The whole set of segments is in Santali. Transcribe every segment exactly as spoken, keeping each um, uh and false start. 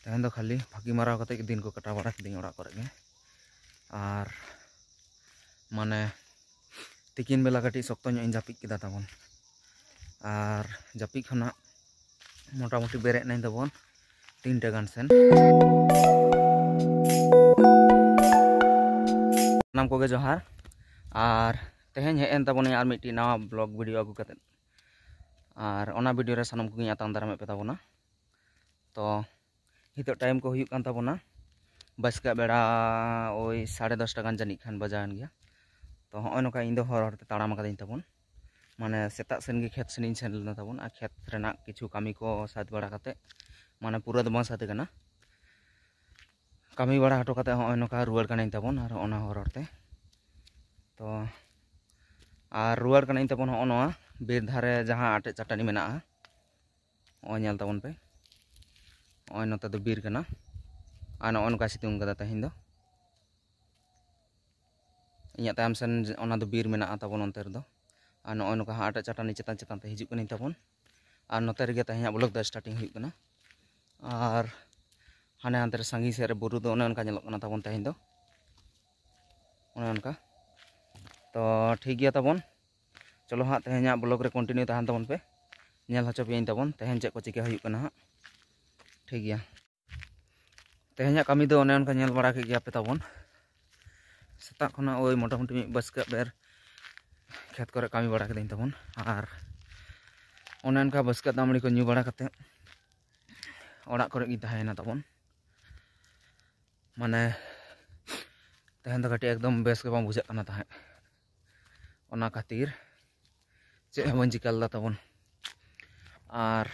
ᱛᱮᱦᱮᱧ ᱫᱚ ᱠᱷᱟᱹᱞᱤ ᱯᱷᱟᱸᱠᱤ ᱢᱟᱨᱟᱣ ᱠᱟᱛᱮ ᱜᱮ ᱫᱤᱱ ᱠᱚ ᱠᱟᱴᱟᱣ ᱵᱟᱲᱟ ᱠᱤᱫᱟᱹᱧ ᱚᱲᱟᱜ ᱠᱚᱨᱮ ᱜᱮ᱾ ᱟᱨ ᱢᱟᱱᱮ ᱛᱤᱠᱤᱱ ᱵᱮᱞᱟ ᱠᱟᱹᱴᱤᱡ ᱥᱚᱠᱛᱚ ᱧᱚᱜ ᱤᱧ ᱡᱟᱹᱯᱤᱫ ᱠᱮᱫᱟ ᱛᱟᱵᱚᱱ᱾ ᱟᱨ ᱡᱟᱹᱯᱤᱫ ᱠᱷᱚᱱᱟᱜ ᱢᱚᱴᱟᱢᱩᱴᱤ ᱵᱮᱨᱮᱫ ᱱᱟᱹᱧ ᱛᱟᱵᱚᱱ ᱛᱤᱱᱴᱟ ᱜᱟᱱ ᱥᱮᱱ᱾ ᱥᱟᱱᱟᱢ ᱠᱚᱜᱮ ᱡᱚᱦᱟᱨ᱾ ᱟᱨ ᱛᱮᱦᱮᱧ ᱦᱮᱡ ᱮᱱ ᱛᱟᱵᱚᱱᱟᱹᱧ ᱟᱨ ᱢᱤᱫᱴᱤᱡ ᱱᱟᱣᱟ ᱵᱞᱚᱜ ᱵᱷᱤᱰᱤᱭᱳ ᱟᱹᱜᱩ ᱠᱟᱛᱮᱫ᱾ ᱟᱨ ᱚᱱᱟ ᱵᱷᱤᱰᱤᱭᱳ ᱨᱮ ᱥᱟᱱᱟᱢ ᱠᱚᱜᱮᱧ ᱟᱛᱟᱝ ᱫᱟᱨᱟᱢᱮᱫ ᱯᱮ ᱛᱟᱵᱚᱱᱟ᱾ ᱛᱚ ᱱᱤᱛᱚᱜ ᱴᱟᱭᱤᱢ ᱠᱚ ᱦᱩᱭᱩᱜ ᱠᱟᱱ ᱛᱟᱵᱚᱱᱟ ᱵᱟᱥᱠᱮ ᱵᱮᱲᱟ ᱳᱭ ᱥᱟᱲᱮ ᱫᱚᱥᱴᱟ ᱜᱟᱱ ᱡᱟᱹᱱᱤᱡ ᱠᱷᱟᱱ ᱵᱟᱡᱟᱣᱮᱱ ᱜᱮᱭᱟ᱾ ᱛᱚ ᱦᱚᱸᱜᱼᱚᱭ ᱱᱚᱝᱠᱟ ᱤᱧ ᱫᱚ ᱦᱚᱨ ᱦᱚᱨ ᱛᱮ ᱛᱟᱲᱟᱢ ᱟᱠᱟᱫᱟᱹᱧ ᱛᱟᱵᱚᱱ, ᱢᱟᱱᱮ ᱥᱮᱛᱟᱜ ᱥᱮᱱ ᱜᱮ ᱠᱷᱮᱛ ᱥᱮᱱᱤᱧ ᱥᱮᱱ ᱞᱮᱱᱟ ᱛᱟᱵᱚᱱ᱾ ᱟᱨ ᱠᱷᱮᱛ ᱨᱮᱱᱟᱜ ᱠᱤᱪᱷᱩ ᱠᱟᱹᱢᱤ ᱠᱚ ᱥᱟᱹᱛ ᱵᱟᱲᱟ ᱠᱟᱛᱮ, ᱢᱟᱱᱮ ᱯᱩᱨᱟᱹ ᱫᱚ ᱵᱟᱝ ᱥᱟᱹᱛ ᱟᱠᱟᱱᱟ, ᱠᱟᱹᱢᱤ ᱵᱟᱲᱟ ᱦᱚᱴᱚ ᱠᱟᱛᱮ ᱦᱚᱸᱜᱼᱚᱭ ᱱᱚᱝᱠᱟ ᱨᱩᱣᱟᱹᱲ ᱠᱟᱹᱱᱟᱹᱧ ᱛᱟᱵᱚᱱ᱾ ᱟᱨ ᱚᱱᱟ ᱦᱚᱨ ᱦᱚᱨ ᱛᱮ, ᱛᱚ ᱟᱨ ᱨᱩᱣᱟᱹᱲ ᱠᱟᱹᱱᱟᱹᱧ ᱛᱟᱵᱚᱱ ᱦᱚᱸᱜᱼᱚ ᱱᱚᱣᱟ ᱵᱤᱨ ᱫᱷᱟᱨᱮ ᱡᱟᱦᱟᱸ ᱟᱴᱮᱫ ᱪᱟᱹᱴᱟᱹᱱᱤ ᱢᱮᱱᱟᱜᱼᱟ᱾ ᱱᱚᱜᱼᱚᱭ ᱧᱮᱞ ᱛᱟᱵᱚᱱ ᱯᱮ, ᱱᱚᱜᱼᱚᱭ ᱱᱚᱛᱮ ᱫᱚ ᱵᱤᱨ ᱠᱟᱱᱟ᱾ ᱟᱨ ᱱᱚᱜᱼᱚᱭ ᱱᱚᱝᱠᱟ ᱥᱤᱛᱩᱝ ᱠᱟᱫᱟ ᱛᱮᱦᱮᱧ ᱫᱚ᱾ ᱤᱧᱟᱹᱜ ᱛᱟᱭᱚᱢ ᱥᱮᱱ ᱚᱱᱟ ᱫᱚ ᱵᱤᱨ ᱢᱮᱱᱟᱜᱼᱟ ᱛᱟᱵᱚᱱ ᱚᱱᱛᱮ ᱨᱮᱫᱚ᱾ ᱟᱨ ᱱᱚᱜᱼᱚᱭ ᱱᱚᱝᱠᱟ ᱦᱟᱸᱜ ᱟᱴᱮᱫ ᱪᱟᱹᱴᱟᱹᱱᱤ ᱪᱮᱛᱟᱱ ᱪᱮᱛᱟᱱ ᱛᱮ ᱦᱤᱡᱩᱜ ᱠᱟᱹᱱᱟᱹᱧ ᱛᱟᱵᱚᱱ᱾ ᱟᱨ ᱱᱚᱛᱮ ᱨᱮᱜᱮ ᱛᱮᱦᱮᱧᱟᱜ ᱵᱞᱚᱜ ᱫᱚ ᱥᱴᱟᱨᱴᱤᱝ ᱦᱩᱭᱩᱜ ᱠᱟᱱᱟ᱾ ᱟᱨ ᱦᱟᱱᱮ ᱦᱟᱱᱛᱮ ᱨᱮ ᱥᱟᱺᱜᱤᱧ ᱥᱮᱫ ᱨᱮ ᱵᱩᱨᱩ ᱫᱚ ᱚᱱᱮ ᱚᱱᱠᱟ ᱧᱮᱞᱚᱜ ᱠᱟᱱᱟ ᱛᱟᱵᱚᱱ ᱛᱮᱦᱮᱧ ᱫᱚ, ᱚᱱᱮ ᱚᱱᱠᱟ᱾ ᱛᱚ ᱴᱷᱤᱠ ᱜᱮᱭᱟ ᱛᱟᱵᱚᱱ, ᱪᱚᱞᱚ ᱦᱟᱸᱜ ᱛᱮᱦᱮᱧᱟᱜ ᱵᱞᱚᱜ ᱨᱮ ᱠᱚᱱᱴᱤᱱᱤᱭᱩ ᱛᱟᱦᱮᱱ ᱛᱟᱵᱚᱱ ᱯᱮ, ᱧᱮᱞ ᱦᱚᱪᱚ ᱯᱮᱭᱟᱹᱧ ᱛᱟᱵᱚᱱ ᱛᱮᱦᱮᱧ ᱪᱮᱫ ᱠᱚ ᱪᱤᱠᱟᱹ ᱦᱩᱭᱩᱜ ᱠᱟᱱᱟ ᱦᱟᱸᱜ᱾ ᱴᱷᱤᱠ ᱜᱮᱭᱟ, ᱛᱮᱦᱮᱧᱟᱜ ᱠᱟᱹᱢᱤ ᱫᱚ ᱚᱱᱮ ᱚᱱᱠᱟ ᱧᱮᱞ ᱵᱟᱲᱟ ᱠᱮᱫ ᱜᱮᱭᱟ ᱯᱮ ᱛᱟᱵᱚᱱ᱾ ᱥᱮᱛᱟᱜ ᱠᱷᱚᱱᱟᱜ ᱳᱭ ᱢᱚᱴᱟᱢᱩᱴᱤ ᱢᱤᱫ ᱵᱟᱥᱠᱮ ᱵᱮᱨ ᱠᱷᱮᱛ ᱠᱚᱨᱮ ᱠᱟᱹᱢᱤ ᱵᱟᱲᱟ ᱠᱤᱫᱟᱹᱧ ᱛᱟᱵᱚᱱ᱾ ᱟᱨ ᱚᱱᱮ ᱚᱱᱠᱟ ᱵᱟᱥᱠᱮ ᱫᱟᱜ ᱢᱟᱹᱲᱤ ᱠᱚ ᱧᱩ ᱵᱟᱲᱟ ᱠᱟᱛᱮ ᱚᱲᱟᱜ ᱠᱚᱨᱮ ᱜᱤᱧ ᱛᱟᱦᱮᱸᱭᱮᱱᱟ ᱛᱟᱵᱚᱱ᱾ ᱢᱟᱱᱮ ᱛᱮᱦᱮᱧ ᱫᱚ ᱠᱟᱹᱴᱤᱡ ᱮᱠᱫᱚᱢ ᱵᱮᱥ ᱜᱮ ᱵᱟᱝ ᱵᱩᱡᱷᱟᱹᱜ ᱠᱟᱱᱟ ᱛᱟᱦᱮᱸᱫ, ᱚᱱᱟ ᱠᱷᱟᱹᱛᱤᱨ ᱪᱮᱫ ᱦᱚᱸ ᱵᱟᱹᱧ ᱪᱤᱠᱟᱹ ᱞᱮᱫᱟ ᱛᱟᱵᱚᱱ᱾ ᱟᱨ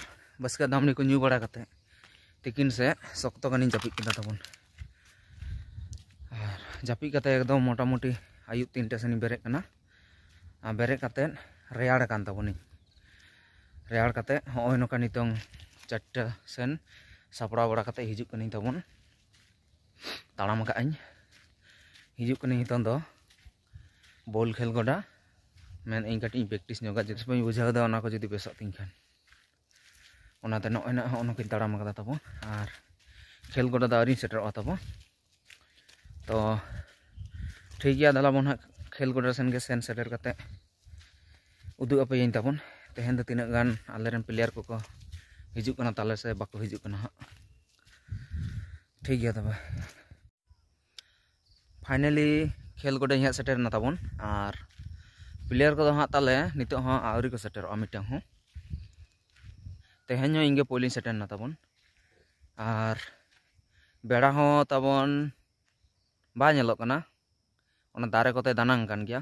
ᱵᱟᱥᱠᱮ ᱫᱟᱜ ᱢᱟᱹᱲᱤ ᱠᱚ ᱧᱩ ᱵᱟᱲᱟ ᱠᱟᱛᱮ ᱛᱤᱠᱤᱱ ᱥᱮᱫ ᱥᱚᱠᱛᱚ ᱜᱟᱱᱤᱧ ᱡᱟᱹᱯᱤᱫ ᱠᱮᱫᱟ ᱛᱟᱵᱚᱱ᱾ ᱟᱨ ᱡᱟᱹᱯᱤᱫ ᱠᱟᱛᱮ ᱮᱠᱫᱚᱢ ᱢᱚᱴᱟᱢᱩᱴᱤ ᱟᱹᱭᱩᱵ ᱛᱤᱱᱴᱟ ᱥᱮᱱᱤᱧ ᱵᱮᱨᱮᱫ ᱠᱟᱱᱟ᱾ ᱟᱨ ᱵᱮᱨᱮᱫ ᱠᱟᱛᱮ ᱨᱮᱭᱟᱲ ᱟᱠᱟᱱ ᱛᱟᱵᱚᱱᱤᱧ᱾ ᱨᱮᱭᱟᱲ ᱠᱟᱛᱮ ᱦᱚᱸᱜᱼᱚᱭ ᱱᱚᱝᱠᱟ ᱱᱤᱛᱚᱝ ᱪᱟᱨᱴᱟ ᱥᱮᱱ ᱥᱟᱯᱲᱟᱣ ᱵᱟᱲᱟ ᱠᱟᱛᱮ ᱦᱤᱡᱩᱜ ᱠᱟᱹᱱᱟᱹᱧ ᱛᱟᱵᱚᱱ᱾ ᱛᱟᱲᱟᱢ ᱟᱠᱟᱫ ᱟᱹᱧ, ᱦᱤᱡᱩᱜ ᱠᱟᱹᱱᱟᱹᱧ ᱱᱤᱛᱚᱝ ᱫᱚ ᱵᱚᱞ ᱠᱷᱮᱞ ᱜᱚᱰᱟ᱾ ᱢᱮᱱᱮᱫ ᱟᱹᱧ ᱠᱟᱹᱴᱤᱡ ᱤᱧ ᱯᱨᱮᱠᱴᱤᱥ ᱧᱚᱜᱟ, ᱡᱩᱫᱤ ᱵᱟᱹᱧ ᱵᱩᱡᱷᱟᱹᱣ ᱮᱫᱟ ᱚᱱᱟ ᱠᱚ ᱡᱩᱫᱤ ᱵᱮᱥᱚᱜ ᱛᱤᱧ ᱠᱷᱟᱱ᱾ ᱚᱱᱟᱛᱮ ᱱᱚᱜᱼᱚᱭ ᱱᱟᱜ ᱦᱚᱸᱜᱼᱚ ᱱᱚᱝᱠᱟᱧ ᱛᱟᱲᱟᱢ ᱟᱠᱟᱫᱟ ᱛᱟᱵᱚᱱ᱾ ᱟᱨ ᱠᱷᱮᱞ ᱜᱚᱰᱟ ᱫᱚ ᱟᱹᱣᱨᱤᱧ ᱥᱮᱴᱮᱨᱚᱜᱼᱟ ᱛᱟᱵᱚ᱾ ᱛᱚ ᱴᱷᱤᱠ ᱜᱮᱭᱟ, ᱫᱮᱞᱟ ᱵᱚᱱ ᱦᱟᱸᱜ ᱠᱷᱮᱞ ᱜᱚᱰᱟ ᱥᱮᱱ ᱜᱮ ᱥᱮᱱ ᱥᱮᱴᱮᱨ ᱠᱟᱛᱮ ᱩᱫᱩᱜ ᱟᱯᱮᱭᱟᱹᱧ ᱛᱟᱵᱚᱱ ᱛᱮᱦᱮᱧ ᱫᱚ ᱛᱤᱱᱟᱹᱜ ᱜᱟᱱ ᱟᱞᱮᱨᱮᱱ ᱯᱞᱮᱭᱟᱨ ᱠᱚᱠᱚ ᱦᱤᱡᱩᱜ ᱠᱟᱱᱟ ᱛᱟᱞᱮ ᱥᱮ ᱵᱟᱠᱚ ᱦᱤᱡᱩᱜ ᱠᱟᱱᱟ ᱦᱟᱸᱜ᱾ ᱴᱷᱤᱠ ᱜᱮᱭᱟ ᱛᱚᱵᱮ, ᱯᱷᱟᱭᱱᱟᱞᱤ ᱠᱷᱮᱞ ᱜᱚᱰᱟᱧ ᱦᱮᱡ ᱥᱮᱴᱮᱨ ᱮᱱᱟ ᱛᱟᱵᱚᱱ᱾ ᱟᱨ ᱯᱞᱮᱭᱟᱨ ᱠᱚᱫᱚ ᱦᱟᱸᱜ ᱛᱟᱞᱮ ᱱᱤᱛᱚᱜ ᱦᱚᱸ ᱟᱹᱣᱨᱤ ᱠᱚ ᱥᱮᱴᱮᱨᱚᱜᱼᱟ ᱢᱤᱫᱴᱟᱝ ᱦᱚᱸ᱾ ᱛᱮᱦᱮᱧ ᱦᱚᱸ ᱤᱧ ᱜᱮ ᱯᱳᱭᱞᱳᱧ ᱥᱮᱴᱮᱨ ᱮᱱᱟ ᱛᱟᱵᱚᱱ᱾ ᱟᱨ ᱵᱮᱲᱟ ᱦᱚᱸ ᱛᱟᱵᱚᱱ ᱵᱟᱭ ᱧᱮᱞᱚᱜ ᱠᱟᱱᱟ, ᱚᱱᱟ ᱫᱟᱨᱮ ᱠᱚᱛᱮ ᱫᱟᱱᱟᱝ ᱠᱟᱱ ᱜᱮᱭᱟ᱾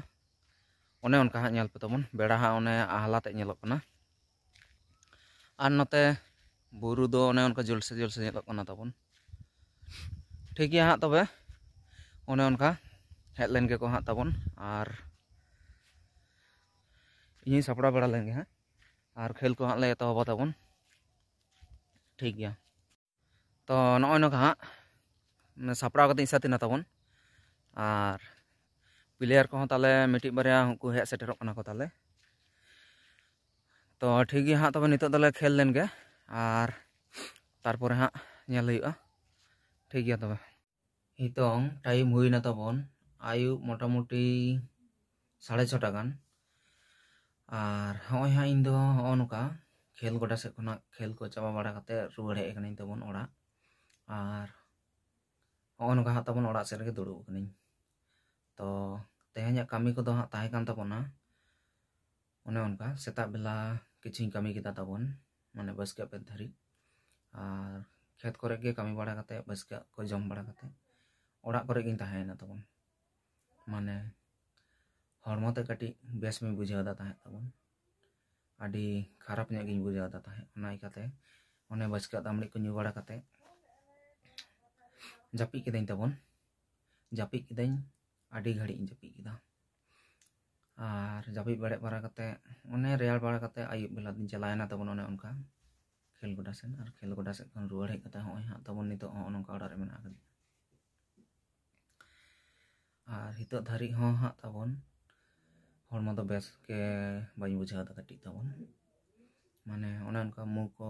ᱚᱱᱮ ᱚᱱᱠᱟ ᱦᱟᱸᱜ ᱧᱮᱞ ᱯᱮ ᱛᱟᱵᱚᱱ, ᱵᱮᱲᱟ ᱦᱟᱸᱜ ᱚᱱᱮ ᱟᱦᱞᱟ ᱛᱮ ᱧᱮᱞᱚᱜ ᱠᱟᱱᱟ᱾ ᱟᱨ ᱱᱚᱛᱮ ᱵᱩᱨᱩ ᱫᱚ ᱚᱱᱮ ᱚᱱᱠᱟ ᱡᱚᱞᱥᱮ ᱡᱚᱞᱥᱮ ᱧᱮᱞᱚᱜ ᱠᱟᱱᱟ ᱛᱟᱵᱚᱱ᱾ ᱴᱷᱤᱠ ᱜᱮᱭᱟ ᱦᱟᱸᱜ ᱛᱚᱵᱮ, ᱚᱱᱮ ᱚᱱᱠᱟ ᱦᱮᱡ ᱞᱮᱱ ᱜᱮᱠᱚ ᱦᱟᱸᱜ ᱛᱟᱵᱚᱱ, ᱟᱨ ᱤᱧᱤᱧ ᱥᱟᱯᱲᱟᱣ ᱵᱟᱲᱟ ᱞᱮᱱ ᱜᱮ ᱦᱟᱸᱜ, ᱟᱨ ᱠᱷᱮᱞ ᱠᱚ ᱦᱟᱸᱜ ᱞᱮ ᱮᱛᱚᱦᱚᱵᱟ ᱛᱟᱵᱚᱱ᱾ ᱴᱷᱤᱠ ᱜᱮᱭᱟ, ᱛᱚ ᱱᱚᱜᱼᱚᱭ ᱱᱚᱝᱠᱟ ᱦᱟᱸᱜ ᱥᱟᱯᱲᱟᱣ ᱠᱟᱛᱮ ᱤᱧ ᱥᱟᱹᱛ ᱮᱱᱟ ᱛᱟᱵᱚᱱ, ᱟᱨ ᱯᱞᱮᱭᱟᱨ ᱠᱚᱦᱚᱸ ᱛᱟᱞᱮ ᱢᱤᱫᱴᱤᱡ ᱵᱟᱨᱭᱟ ᱩᱱᱠᱩ ᱦᱮᱡ ᱥᱮᱴᱮᱨᱚᱜ ᱠᱟᱱᱟ ᱠᱚ ᱛᱟᱞᱮ᱾ ᱛᱚ ᱴᱷᱤᱠ ᱜᱮᱭᱟ ᱦᱟᱸᱜ, ᱛᱚᱵᱮ ᱱᱤᱛᱚᱜ ᱫᱚᱞᱮ ᱠᱷᱮᱞ ᱞᱮᱱ ᱜᱮ, ᱟᱨ ᱛᱟᱨᱯᱚᱨᱮ ᱦᱟᱸᱜ ᱧᱮᱞ ᱦᱩᱭᱩᱜᱼᱟ᱾ ᱴᱷᱤᱠ ᱜᱮᱭᱟ ᱛᱚᱵᱮ, ᱱᱤᱛᱚᱝ ᱴᱟᱭᱤᱢ ᱦᱩᱭᱱᱟ ᱛᱟᱵᱚᱱ ᱟᱹᱭᱩᱵ ᱢᱚᱴᱟᱢᱩᱴᱤ ᱥᱟᱲᱮ ᱪᱷᱚᱴᱟ ᱜᱟᱱ᱾ ᱟᱨ ᱦᱚᱸᱜᱼᱚᱭ ᱦᱟᱸᱜ ᱤᱧ ᱫᱚ ᱦᱚᱸᱜᱼᱚ ᱱᱚᱝᱠᱟ ᱠᱷᱮᱞ ᱜᱚᱰᱟ ᱥᱮᱫ ᱠᱷᱚᱱᱟᱜ ᱠᱷᱮᱞ ᱠᱚ ᱪᱟᱵᱟ ᱵᱟᱲᱟ ᱠᱟᱛᱮ ᱨᱩᱣᱟᱹᱲ ᱦᱮᱡ ᱟᱠᱟᱱᱟᱹᱧ ᱛᱟᱵᱚᱱ ᱚᱲᱟᱜ᱾ ᱟᱨ ᱦᱚᱸᱜᱼᱚ ᱱᱚᱝᱠᱟ ᱦᱟᱸᱜ ᱛᱟᱵᱚᱱ ᱚᱲᱟᱜ ᱥᱮᱫ ᱨᱮᱜᱮ ᱫᱩᱲᱩᱵ ᱟᱠᱟᱱᱟᱹᱧ᱾ ᱛᱚ ᱛᱮᱦᱮᱧᱟᱜ ᱠᱟᱹᱢᱤ ᱠᱚᱫᱚ ᱦᱟᱸᱜ ᱛᱟᱦᱮᱸ ᱠᱟᱱ ᱛᱟᱵᱚᱱᱟ ᱚᱱᱮ ᱚᱱᱠᱟ ᱥᱮᱛᱟᱜ ᱵᱮᱞᱟ ᱠᱤᱪᱷᱩᱧ ᱠᱟᱹᱢᱤ ᱠᱮᱫᱟ ᱛᱟᱵᱚᱱ, ᱢᱟᱱᱮ ᱵᱟᱹᱥᱠᱟᱹ ᱵᱮᱫ ᱫᱷᱟᱹᱨᱤᱡ᱾ ᱟᱨ ᱠᱷᱮᱛ ᱠᱚᱨᱮ ᱜᱮ ᱠᱟᱹᱢᱤ ᱵᱟᱲᱟ ᱠᱟᱛᱮ, ᱵᱟᱹᱥᱠᱟᱹ ᱠᱚ ᱡᱚᱢ ᱵᱟᱲᱟ ᱠᱟᱛᱮ ᱚᱲᱟᱜ ᱠᱚᱨᱮ ᱜᱤᱧ ᱛᱟᱦᱮᱸᱭᱮᱱᱟ ᱛᱟᱵᱚᱱ᱾ ᱢᱟᱱᱮ ᱦᱚᱲᱢᱚ ᱛᱮ ᱠᱟᱹᱴᱤᱡ ᱵᱮᱥ ᱵᱟᱹᱧ ᱵᱩᱡᱷᱟᱹᱣ ᱮᱫᱟ ᱛᱟᱦᱮᱸᱫ ᱛᱟᱵᱚᱱ, ᱟᱹᱰᱤ ᱠᱷᱟᱨᱟᱯ ᱧᱚᱜ ᱜᱤᱧ ᱵᱩᱡᱷᱟᱹᱣ ᱮᱫᱟ ᱛᱟᱦᱮᱸᱫ᱾ ᱚᱱᱟ ᱤᱭᱠᱟᱹᱛᱮ ᱚᱱᱮ ᱵᱟᱹᱥᱠᱟᱹ ᱫᱟᱜ ᱢᱟᱹᱲᱤ ᱠᱚ ᱧᱩ ᱵᱟᱲᱟ ᱠᱟᱛᱮ ᱡᱟᱹᱯᱤᱫ ᱠᱤᱫᱟᱹᱧ ᱛᱟᱵᱚᱱ᱾ ᱡᱟᱹᱯᱤᱫ ᱠᱤᱫᱟᱹᱧ, ᱟᱹᱰᱤ ᱜᱷᱟᱹᱲᱤᱡ ᱤᱧ ᱡᱟᱹᱯᱤᱫ ᱠᱮᱫᱟ᱾ ᱟᱨ ᱡᱟᱹᱯᱤᱫ ᱵᱮᱨᱮᱫ ᱵᱟᱲᱟ ᱠᱟᱛᱮ, ᱚᱱᱮ ᱨᱮᱭᱟᱲ ᱵᱟᱲᱟ ᱠᱟᱛᱮ ᱟᱹᱭᱩᱵ ᱵᱮᱞᱟ ᱫᱚᱧ ᱪᱟᱞᱟᱣᱮᱱᱟ ᱛᱟᱵᱚᱱ ᱚᱱᱮ ᱚᱱᱠᱟ ᱠᱷᱮᱞ ᱜᱚᱰᱟ ᱥᱮᱱ᱾ ᱟᱨ ᱠᱷᱮᱞ ᱜᱚᱰᱟ ᱥᱮᱫ ᱠᱷᱚᱱ ᱨᱩᱣᱟᱹᱲ ᱦᱮᱡ ᱠᱟᱛᱮ ᱦᱚᱸᱜᱼᱚᱭ ᱦᱟᱸᱜ ᱛᱟᱵᱚᱱ ᱱᱤᱛᱚᱜ ᱦᱚᱸ ᱱᱚᱝᱠᱟ ᱚᱲᱟᱜ ᱨᱮ ᱢᱮᱱᱟᱜ ᱟᱠᱟᱫᱤᱧᱟ᱾ ᱟᱨ ᱱᱤᱛᱚᱜ ᱫᱷᱟᱹᱨᱤᱡ ᱦᱚᱸ ᱦᱟᱸᱜ ᱛᱟᱵᱚᱱ ᱦᱚᱲᱢᱚ ᱫᱚ ᱵᱮᱥ ᱜᱮ ᱵᱟᱹᱧ ᱵᱩᱡᱷᱟᱹᱣ ᱮᱫᱟ ᱠᱟᱹᱴᱤᱡ ᱛᱟᱵᱚᱱ, ᱢᱟᱱᱮ ᱚᱱᱮ ᱚᱱᱠᱟ ᱢᱩ ᱠᱚ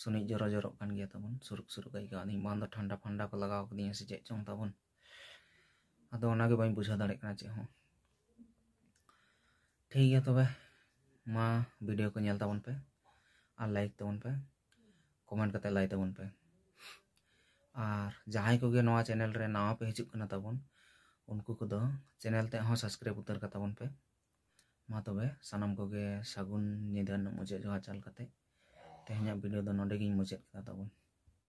ᱥᱩᱱᱤᱡ ᱡᱚᱨᱚ ᱡᱚᱨᱚᱜ ᱠᱟᱱ ᱜᱮᱭᱟ ᱛᱟᱵᱚᱱ, ᱥᱩᱨᱩᱠ ᱥᱩᱨᱩᱠ ᱟᱹᱭᱠᱟᱹᱣ ᱟᱹᱫᱤᱧ, ᱵᱟᱝ ᱫᱚ ᱴᱷᱟᱱᱰᱟ ᱯᱷᱟᱱᱰᱟ ᱠᱚ ᱞᱟᱜᱟᱣ ᱠᱟᱫᱤᱧᱟ ᱥᱮ ᱪᱮᱫ ᱪᱚᱝ ᱛᱟᱵᱚᱱ᱾ ᱟᱫᱚ ᱚᱱᱟᱜᱮ ᱵᱟᱹᱧ ᱵᱩᱡᱷᱟᱹᱣ ᱫᱟᱲᱮᱭᱟᱜ ᱠᱟᱱᱟ ᱪᱮᱫ ᱦᱚᱸ᱾ ᱴᱷᱤᱠ ᱜᱮᱭᱟ ᱛᱚᱵᱮ, ᱢᱟ ᱵᱷᱤᱰᱤᱭᱳ ᱠᱚ ᱧᱮᱞ ᱛᱟᱵᱚᱱ ᱯᱮ ᱟᱨ ᱞᱟᱭᱤᱠ ᱛᱟᱵᱚᱱ ᱯᱮ, ᱠᱚᱢᱮᱱᱴ ᱠᱟᱛᱮ ᱞᱟᱹᱭ ᱛᱟᱵᱚᱱ ᱯᱮ᱾ ᱟᱨ ᱡᱟᱦᱟᱸᱭ ᱠᱚᱜᱮ ᱱᱚᱣᱟ ᱪᱮᱱᱮᱞ ᱨᱮ ᱱᱟᱣᱟ ᱯᱮ ᱦᱤᱡᱩᱜ ᱠᱟᱱᱟ ᱛᱟᱵᱚᱱ, ᱩᱱᱠᱩ ᱠᱚᱫᱚ ᱪᱮᱱᱮᱞ ᱛᱮ ᱦᱚᱸ ᱥᱟᱵᱥᱠᱨᱟᱭᱤᱵ ᱩᱛᱟᱹᱨ ᱠᱟᱛᱟ ᱵᱚᱱ ᱯᱮ᱾ ᱢᱟ ᱛᱚᱵᱮ ᱥᱟᱱᱟᱢ ᱠᱚᱜᱮ ᱥᱟᱹᱜᱩᱱ ᱧᱤᱫᱟᱹ ᱱᱟᱜ ᱢᱩᱪᱟᱹᱫ ᱡᱚᱦᱟᱨ ᱪᱟᱞ ᱠᱟᱛᱮ ᱛᱮᱦᱮᱧᱟᱜ ᱵᱷᱤᱰᱤᱭᱳ ᱫᱚ ᱱᱚᱸᱰᱮ ᱜᱤᱧ ᱢᱩᱪᱟᱹᱫ ᱠᱮᱫᱟ ᱛᱟᱵᱚᱱ᱾